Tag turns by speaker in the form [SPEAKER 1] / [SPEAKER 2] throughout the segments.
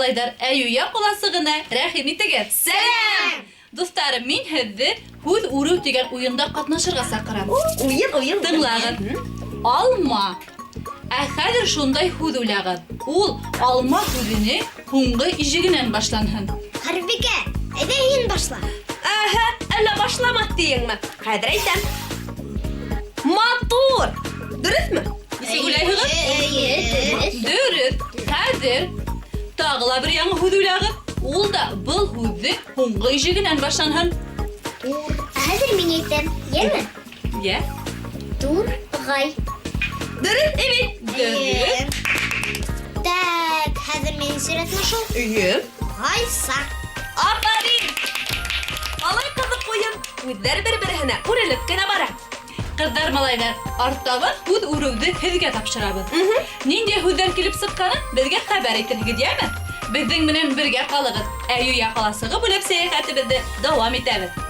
[SPEAKER 1] малайҙар, Әйүйә ҡаласығына рәхим итегеҙ!
[SPEAKER 2] Сәләм!
[SPEAKER 1] Дуҫтарым, мин һеҙҙе Һүҙ үреү тигән уйында ҡатнашырға саҡырам.
[SPEAKER 2] Уйын, уйын.
[SPEAKER 1] Тыңлағыҙ. Алма. Ә хәҙер шундай һүҙ уйлағыҙ. Ул алма һүҙенең һуңғы ижегенән башланһын.
[SPEAKER 3] Хәрбикә, әйҙә һин башла.
[SPEAKER 2] Әһә, әллә башламаҫ тиеңме? Хәҙер әйтәм. Матур! Дөрөҫмө?
[SPEAKER 1] Нисек уйлайһығыҙ?
[SPEAKER 3] Эйе, дөрөҫ.
[SPEAKER 1] Дөрөҫ. Хәҙер тағы ла бер яңы һүҙ уйлағыҙ. Ул да был һүҙҙең һуңғы ижегенән башланһын.
[SPEAKER 3] Тур. Ә хәҙер мин әйтәм, йәме?
[SPEAKER 1] Йә.
[SPEAKER 3] Турғай.
[SPEAKER 2] Дөрөҫ, эйе.
[SPEAKER 1] Дөрөҫ.
[SPEAKER 3] Так, хәҙер минең сиратмы шул?
[SPEAKER 2] Эйе.
[SPEAKER 3] Ғайса.
[SPEAKER 2] Афарин! Малай ҡыҙыҡ уйын. Һүҙҙәр бер-береһенә үрелеп кенә бара.
[SPEAKER 1] Ҡыҙҙар, малайҙар, артабан һүҙ үреүҙе һеҙгә тапшырабыҙ. Ниндәй һүҙҙәр килеп сыҡҡанын беҙгә хәбәр итерһегеҙ, йәме? Беҙҙең менән бергә ҡалығыҙ. Әйүйә ҡаласығы буйлап сәйәхәтебеҙҙе дауам итәбеҙ.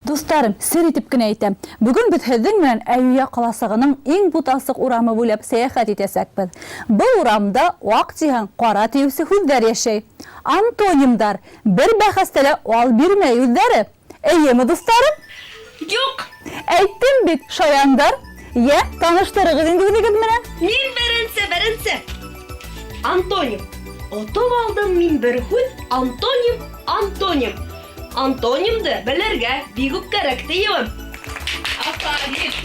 [SPEAKER 1] Дуҫтарым, сер итеп кенә әйтәм. Бөгөн беҙ һеҙҙең менән Әйүйә ҡаласығының иң буталсыҡ урамы буйлап сәйәхәт итәсәкбеҙ. Был урамда аҡ тиһәң, ҡара тиеүсе һүҙҙәр йәшәй. Антонимдар бер бәхәстә лә ал бирмәй үҙҙәре. Эйеме, дуҫтарым?
[SPEAKER 2] Юҡ!
[SPEAKER 1] Әйттем бит, шаяндар. Йә, таныштырығыҙ инде үҙегеҙ менән.
[SPEAKER 2] Мин беренсе, беренсе. Антоним. Отоп алдым мин бер һүҙ, антоним, антоним. Антонимды белергә бик үк кәрәк тиеүем.
[SPEAKER 1] Афарин!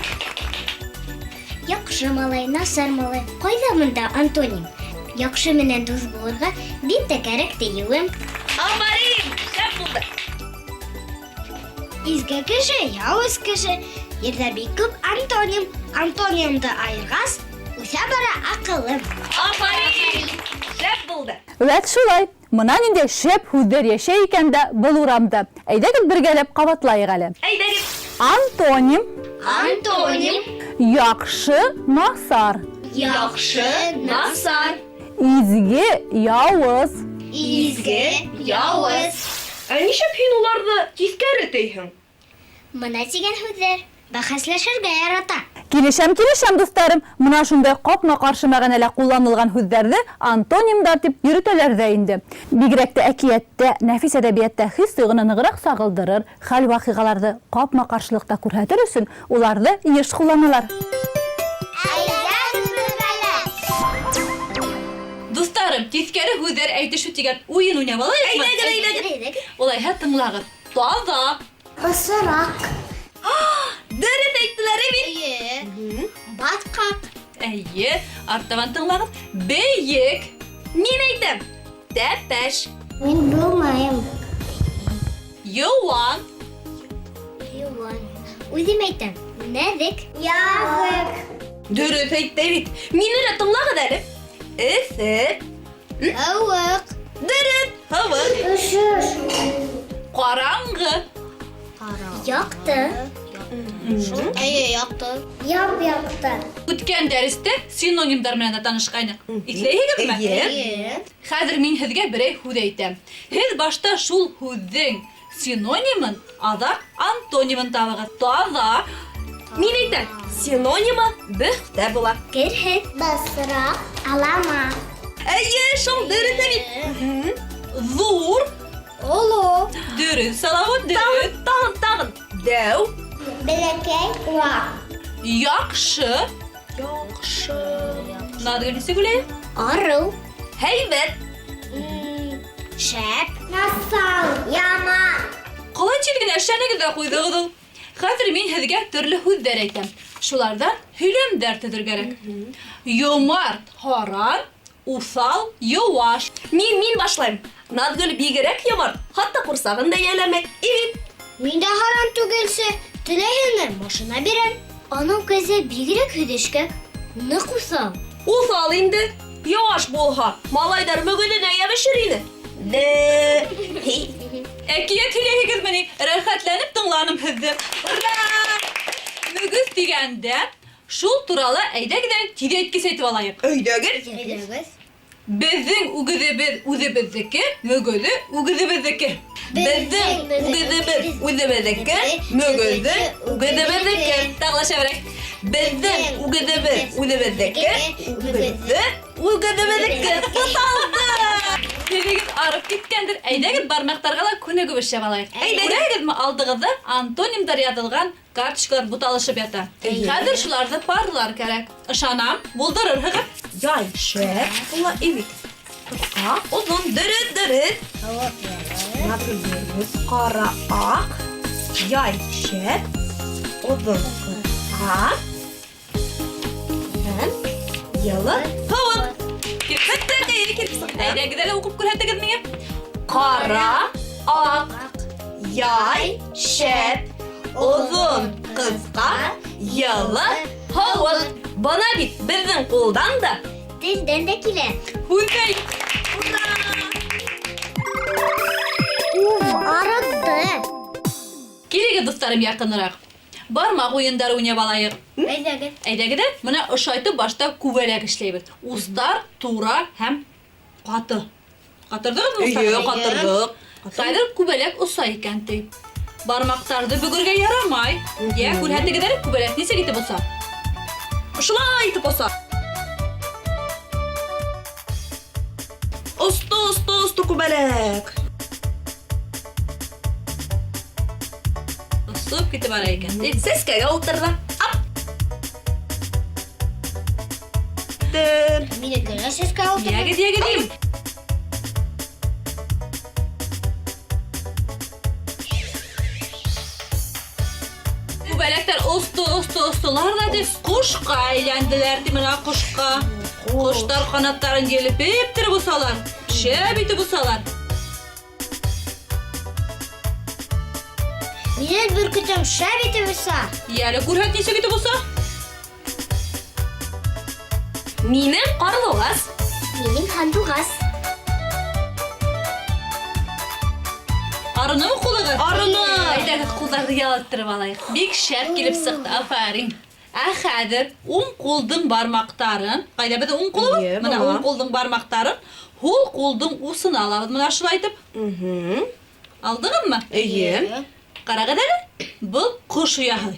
[SPEAKER 3] Яҡшы малай, насар малай. Ҡайҙа бында антоним? Яҡшы менән дуҫ булырға бик тә кәрәк тиеүем.
[SPEAKER 2] Афарин! Шәп булды.
[SPEAKER 3] Изге кеше, яуыз кеше. Ерҙә бик күп антоним. Антонимды айырғас, үҫә бара аҡылым.
[SPEAKER 2] Афарин! Шәп булды.
[SPEAKER 1] Вәт шулай. Мына ниндәй шәп һүҙҙәр йәшәй икән дә был урамда. Әйҙәгеҙ бергәләп ҡабатлайыҡ әле.
[SPEAKER 2] Әйҙәгеҙ.
[SPEAKER 1] Антоним,
[SPEAKER 3] Антоним.
[SPEAKER 1] яҡшы, насар,
[SPEAKER 3] Яҡшы,
[SPEAKER 2] насар.
[SPEAKER 1] изге, яуыз,
[SPEAKER 3] Изге, яуыз.
[SPEAKER 2] Ә нишләп һин уларҙы тиҫкәре тейһең?
[SPEAKER 3] Мына тигән һүҙҙәр бәхәсләшергә ярата.
[SPEAKER 1] Килешәм, килешәм, дуҫтарым. Мына шундай ҡапма-ҡаршы мәғәнәлә ҡулланылған һүҙҙәрҙе антонимдар тип йөрөтәләр ҙә инде. Бигерәк тә әкиәттә, нәфис әҙәбиәттә хис-тойғоно нығыраҡ сағылдырыр, хәл-ваҡиғаларҙы ҡапма-ҡаршылыҡта күрһәтер өсөн уларҙы йыш ҡулланалар.
[SPEAKER 3] Әйҙәгеҙ бергәләп.
[SPEAKER 1] Дуҫтарым, тиҫкәре һүҙҙәр әйтешеү тигән уйын уйнап алайыҡмы?
[SPEAKER 2] Әйҙәгеҙ, әйҙәгеҙ.
[SPEAKER 3] Әйҙәгеҙ.
[SPEAKER 1] Улайһа тыңлағыҙ. Таҙа,
[SPEAKER 3] Бысраҡ.
[SPEAKER 2] Дөрөҫ әйттеләр бит.
[SPEAKER 3] Эйе. Батҡаҡ.
[SPEAKER 1] Эйе, артабан тыңлағыҙ. Бейек,
[SPEAKER 2] Мин әйтәм. Тәпәш.
[SPEAKER 3] Мин булмайым.
[SPEAKER 1] йыуан,
[SPEAKER 3] Йыуан. Үҙем әйтәм. Нәҙек. Яҙыҡ.
[SPEAKER 2] Дөрөҫ әйтте бит. Мине лә тыңлағыҙ әле. Эҫе.
[SPEAKER 3] Һыуыҡ.
[SPEAKER 2] Дөрөҫ. Һыуыҡ.
[SPEAKER 3] Өшөш.
[SPEAKER 1] ҡараңғы,
[SPEAKER 3] Яҡты. Эйе, яҡты. Яп-яҡты.
[SPEAKER 1] Үткән дәрестә синонимдар менән дә танышҡайныҡ. Иҫләйһегеҙме?
[SPEAKER 2] Эйе.
[SPEAKER 3] Эйе.
[SPEAKER 1] Хәҙер мин һеҙгә берәй һүҙ әйтәм. Һеҙ башта шул һүҙҙең синонимын, аҙаҡ антонимын табығыҙ. Таҙа,
[SPEAKER 2] Мин әйтәм. Синонимы бөхтә була.
[SPEAKER 3] Керһеҙ. Бысраҡ. Алама.
[SPEAKER 2] Эйе, шул дөрөҫ бит.
[SPEAKER 1] ҙур,
[SPEAKER 3] Оло.
[SPEAKER 1] дөрөҫ, Салауат, дөрөҫ,
[SPEAKER 2] Тағын, тағын, тағын. Дәү.
[SPEAKER 3] Бәләкәй. Ваҡ.
[SPEAKER 1] яҡшы,
[SPEAKER 2] Яҡшы.
[SPEAKER 1] Наҙгөл нисек уйлайһың?
[SPEAKER 3] Арыу.
[SPEAKER 2] Һәйбәт.
[SPEAKER 3] Шәп. Насал. Яман.
[SPEAKER 1] Ҡалай тиҙ генә эшләнегеҙ ҙә ҡуйҙығыҙ ул. Хәҙер мин һеҙгә төрлө һүҙҙәр әйтәм. Шуларҙан һөйләмдәр төҙөр кәрәк. Йомарт, һаран, уҫал, йыуаш.
[SPEAKER 2] Мин, мин башлайым. Наҙгөл бигерәк йомарт, хатта ҡурсағын да йәлләмәй. Ивит.
[SPEAKER 3] Мин дә һаран түгелсе, теләһәңме, машина бирәм. Анау кәзә бигерәк һөҙөшкәк, ныҡ уҫал.
[SPEAKER 2] Уҫал инде. Йыуаш булһа, малайҙар мөгөҙөнә йәбешер ине. Дә.
[SPEAKER 1] Әкиәт һөйләйһегеҙме ни? Рәхәтләнеп тыңланым һеҙҙе. Ура! Мөгөҙ тигәндә, шул турала әйҙәгеҙ әле тиҙәйткес әйтеп алайыҡ.
[SPEAKER 2] Әйҙәгеҙ.
[SPEAKER 3] Әйҙәгеҙ.
[SPEAKER 1] Беҙҙең үгеҙебеҙ үҙебеҙҙеке, мөгөҙө үгеҙебеҙҙеке.
[SPEAKER 2] Беҙҙең үгеҙебеҙ үҙебеҙҙеке, мөгөҙҙө үгеҙебеҙҙеке. Тағы ла шәберәк. Беҙҙең үгеҙебеҙ үҙебеҙҙеке, мөгөҙҙө үгеҙебеҙҙеке. Буталды.
[SPEAKER 1] Телегеҙ арып киткәндер. Әйҙәгеҙ бармаҡтарға ла күнегеү эшләп алайыҡ.
[SPEAKER 2] Әйҙәгеҙ.
[SPEAKER 1] Күрәгеҙме, алдығыҙҙа антонимдар яҙылған карточкалар буталышып ята.
[SPEAKER 2] Эйе.
[SPEAKER 1] Хәҙер шуларҙы парлар кәрәк. Ышанам, булдырырһығыҙ.
[SPEAKER 2] Яй, шәп була бит. Ҡыҫҡа, оҙон, дөрөҫ, дөрөҫ. Дөрөҫ, ҡара, аҡ. Яй, шәп, оҙон, ҡыҫҡа. Һәм йылы, һыуыҡ. Килеп сыҡты, әйе, килеп сыҡты.
[SPEAKER 1] Әйҙәгеҙ әле уҡып күрһәтегеҙ миңә.
[SPEAKER 2] Ҡара, аҡ, яй, шәп, оҙон, ҡыҫҡа, йылы, һыуыҡ. Бына бит беҙҙең ҡулдан да
[SPEAKER 3] Телдән дә килә.
[SPEAKER 1] Һүҙ
[SPEAKER 3] Уф, арытты.
[SPEAKER 1] Килегеҙ, дуҫтарым, яҡыныраҡ. Бармаҡ уйындары уйнап алайыҡ.
[SPEAKER 3] Әйҙәгеҙ.
[SPEAKER 1] Әйҙәгеҙ ҙә, бына ошайтып башта күбәләк эшләйбеҙ. Устар тура һәм ҡаты. Ҡатырҙығыҙмы
[SPEAKER 2] Эйе,
[SPEAKER 1] устарҙы?
[SPEAKER 2] ҡатырҙыҡ.
[SPEAKER 1] Хәҙер күбәләк оса икән ти. Бармаҡтарҙы бөгөргә ярамай. Йә, күрһәтегеҙ әле, күбәләк нисек итеп оса?
[SPEAKER 2] Ошолай итеп оса. Осто, осто, осто күбәләк.
[SPEAKER 1] Осоп китеп бара икән ти.
[SPEAKER 2] Сәскәгә ултырҙы. Ап. Тер.
[SPEAKER 3] Минеке лә сәскә ултырҙы.
[SPEAKER 1] Йәгеҙ, йәгеҙ, йәгеҙ. Күбәләктәр осто, осто, остолар ҙа ти, ҡошҡа әйләнделәр ти, бына ҡошҡа. Ҡоштар ҡанаттарын елпеп тороп осалар, шәп итеп осалар.
[SPEAKER 3] Минең бөркөтөм шәп итеп оса.
[SPEAKER 1] Йәле, күрһәт нисек итеп оса.
[SPEAKER 2] Минең ҡарлуғас.
[SPEAKER 3] Минең һандуғас.
[SPEAKER 1] Арынымы ҡулығыҙ?
[SPEAKER 2] Арыны.
[SPEAKER 1] Әйҙәгеҙ ҡулдарҙы ялыттырып алайыҡ. Бик шәп килеп сыҡты, афарин. Ә хәҙер уң ҡулдың бармаҡтарын, ҡайҙа беҙҙең уң ҡулыбыҙ?
[SPEAKER 2] Эйе,
[SPEAKER 1] Бына
[SPEAKER 2] бына.
[SPEAKER 1] уң ҡулдың бармаҡтарын һул ҡулдың усына алабыҙ. Бына шулай итеп. Алдығыҙмы?
[SPEAKER 2] Эйе.
[SPEAKER 1] Ҡарағыҙ әле, был ҡош ояһы.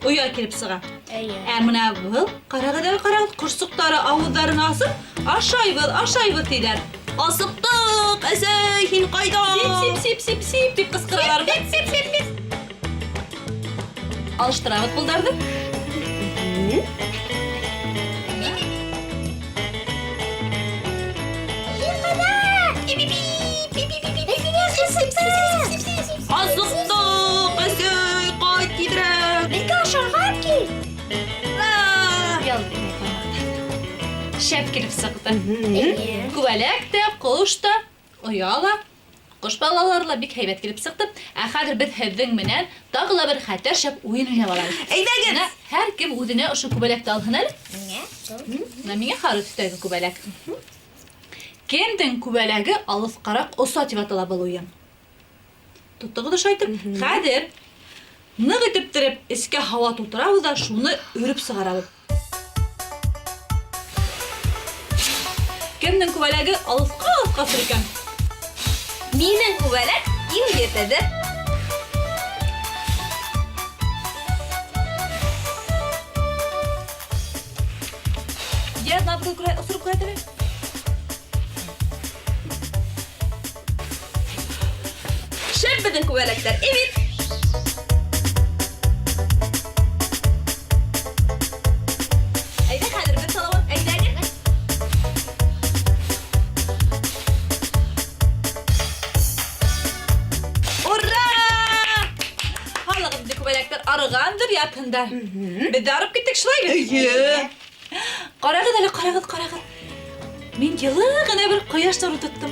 [SPEAKER 1] Оя килеп сыға.
[SPEAKER 3] Эйе.
[SPEAKER 1] Ә бына был, ҡарағыҙ әле, ҡарағыҙ, ҡошсоҡтары ауыҙҙарын асып, ашайбыҙ, ашайбыҙ тиҙәр.
[SPEAKER 2] Асыҡтыҡ, әсәй, һин ҡайҙа?
[SPEAKER 1] Сип, сип, сип, сип, сип тип ҡысҡыралар.
[SPEAKER 2] Сип, сип, сип, сип.
[SPEAKER 1] Алыштырабыҙ ҡулдарҙы.
[SPEAKER 3] Һин ҡайҙа? Беҙ һине асыҡтыҡ.
[SPEAKER 2] Асыҡтыҡ, әсәй, ҡайт тиҙерәк.
[SPEAKER 3] Беҙгә ашарға кил.
[SPEAKER 1] Ял Шәп килеп сыҡты. Күбәләк тә, ҡош та, оя ла, ҡош балалары ла бик һәйбәт килеп сыҡты. Ә хәҙер беҙ һеҙҙең менән тағы ла бер хәтәр шәп уйын уйнап алабыҙ.
[SPEAKER 2] Әйҙәгеҙ.
[SPEAKER 1] Бына һәр кем үҙенә ошо күбәләкте алһын әле.
[SPEAKER 3] Миңә?
[SPEAKER 1] Бына миңә һары төҫтәге күбәләк. Кемдең күбәләге алыҫҡараҡ оса тип атала был уйын. Тоттоғоҙ ошо әйтеп. Хәҙер ныҡ итеп тереп эскә һауа тултырабыҙ ҙа шуны өрөп сығарабыҙ. Кемдең күбәләге алыҫҡа алыҫҡа осор икән?
[SPEAKER 2] Минең күбәләк иң етеҙе.
[SPEAKER 1] Йә, Наҙгөл, осороп күрһәт әле.
[SPEAKER 2] Шәп беҙҙең күбәләктәр, эйе. Әйҙә, хәҙер беҙ Салауат, әйҙәгеҙ.
[SPEAKER 1] Ура! Һаулығыҙ, инде күбәләктәр арығандыр, ятһындар. Беҙ ҙә арып киттек, шулай бит?
[SPEAKER 2] Эйе.
[SPEAKER 1] Ҡарағыҙ әле, ҡарағыҙ, ҡарағыҙ. Мин йылы ғына бер ҡояш нуры тоттом.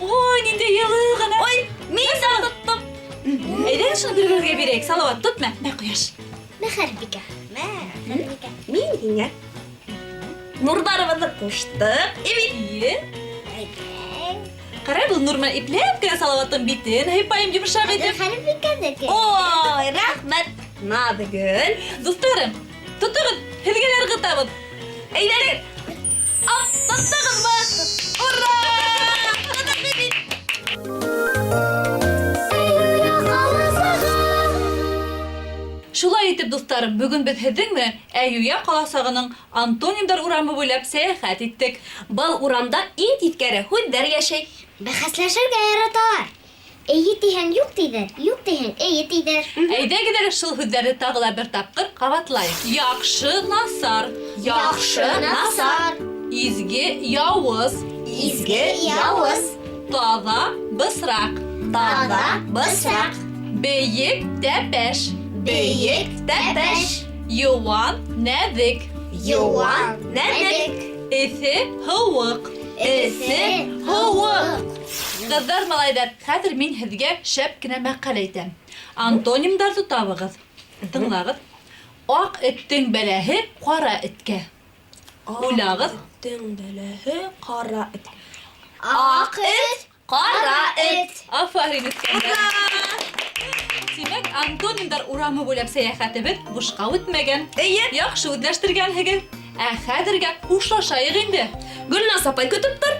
[SPEAKER 1] Ой, ниндәй йылы ғына.
[SPEAKER 2] Ой, мин дә тоттом.
[SPEAKER 1] Әйҙәгеҙ шуны бер-беребеҙгә бирәйек. Салауат, тот, мә, мә ҡояш.
[SPEAKER 3] Мә, Хәрбикә. Мә, Хәрбикә.
[SPEAKER 2] Мин һиңә. Нурҙарыбыҙҙы ҡуштыҡ. Эйе.
[SPEAKER 1] Эйе. Ҡарай, был нур менән ипләп кенә Салауаттың битен һыйпайым йомшаҡ итеп.
[SPEAKER 3] Хәрбикәнеке.
[SPEAKER 2] Ой, рәхмәт. Наҙгөл.
[SPEAKER 1] Дуҫтарым, тотоғоҙ, һеҙгә лә ырғытабыҙ.
[SPEAKER 2] Әйҙәгеҙ. Ап, тоттоғоҙмо? Ура! Тоттоҡ бит.
[SPEAKER 1] Дуҫтарым, бөгөн беҙ һеҙҙең менән Әйүя ҡаласығының Антонимдар урамы буйлап сәйәхәт иттек.
[SPEAKER 2] Был урамда иң тиҫкәре һүҙҙәр йәшәй.
[SPEAKER 3] Бәхәсләшергә яраталар. Эйе тиһәң, юҡ тиҙәр, юҡ тиһәң, эйе тиҙәр.
[SPEAKER 1] Әйҙәгеҙ әле шул һүҙҙәрҙе тағы ла бер тапҡыр ҡабатлайыҡ. Яҡшы, насар.
[SPEAKER 2] Яҡшы, насар.
[SPEAKER 1] Изге, яуыз.
[SPEAKER 2] Изге, яуыз.
[SPEAKER 1] Таҙа, бысраҡ.
[SPEAKER 2] Таҙа, бысраҡ.
[SPEAKER 1] Бейек, тәпәш.
[SPEAKER 2] Бейек, тәпәш.
[SPEAKER 1] Йыуан, нәҙек.
[SPEAKER 2] Йыуан, нәҙек.
[SPEAKER 1] Эҫе, һыуыҡ.
[SPEAKER 2] Эҫе, һыуыҡ.
[SPEAKER 1] Ҡыҙҙар, малайҙар, хәҙер мин һеҙгә шәп кенә мәҡәл әйтәм. Антонимдарҙы табығыҙ. Тыңлағыҙ. Аҡ эттең бәләһе ҡара эткә. Уйлағыҙ.
[SPEAKER 2] Эттең бәләһе ҡара эт.
[SPEAKER 3] Аҡ эт,
[SPEAKER 2] ҡара эт.
[SPEAKER 1] Афарин, үҫкәндәр. Тимәк, антонимдар урамы буйлап сәйәхәтебеҙ бушҡа үтмәгән.
[SPEAKER 2] Эйе.
[SPEAKER 1] Яҡшы үҙләштергәнһегеҙ. Ә хәҙергә хушлашайыҡ инде.
[SPEAKER 2] Гөлназ апай көтөп тор.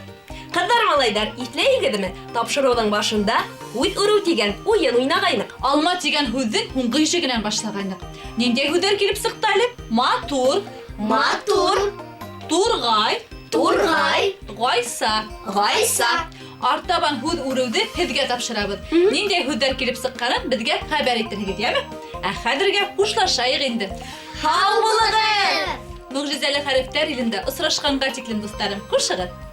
[SPEAKER 2] Ҡыҙҙар, малайҙар, иҫләйһегеҙме? Тапшырыуҙың башында һүҙ үреү тигән уйын уйнағайныҡ.
[SPEAKER 1] Алма тигән һүҙҙең һуңғы ишегенән башлағайныҡ. Ниндәй һүҙҙәр килеп сыҡты әле? Матур,
[SPEAKER 2] Матур,
[SPEAKER 1] турғай,
[SPEAKER 2] турғай,
[SPEAKER 1] ғайса.
[SPEAKER 2] ғайса.
[SPEAKER 1] Артабан һүҙ үреүҙе һеҙгә тапшырабыҙ. Ниндәй һүҙҙәр килеп сыҡҡанын беҙгә хәбәр итерһегеҙ, йәме? Ә хәҙергә хушлашайыҡ инде.
[SPEAKER 2] Һау булығыҙ!
[SPEAKER 1] Мөғжизәле хәрефтәр илендә осрашҡанға тиклем, дуҫтарым, хушығыҙ!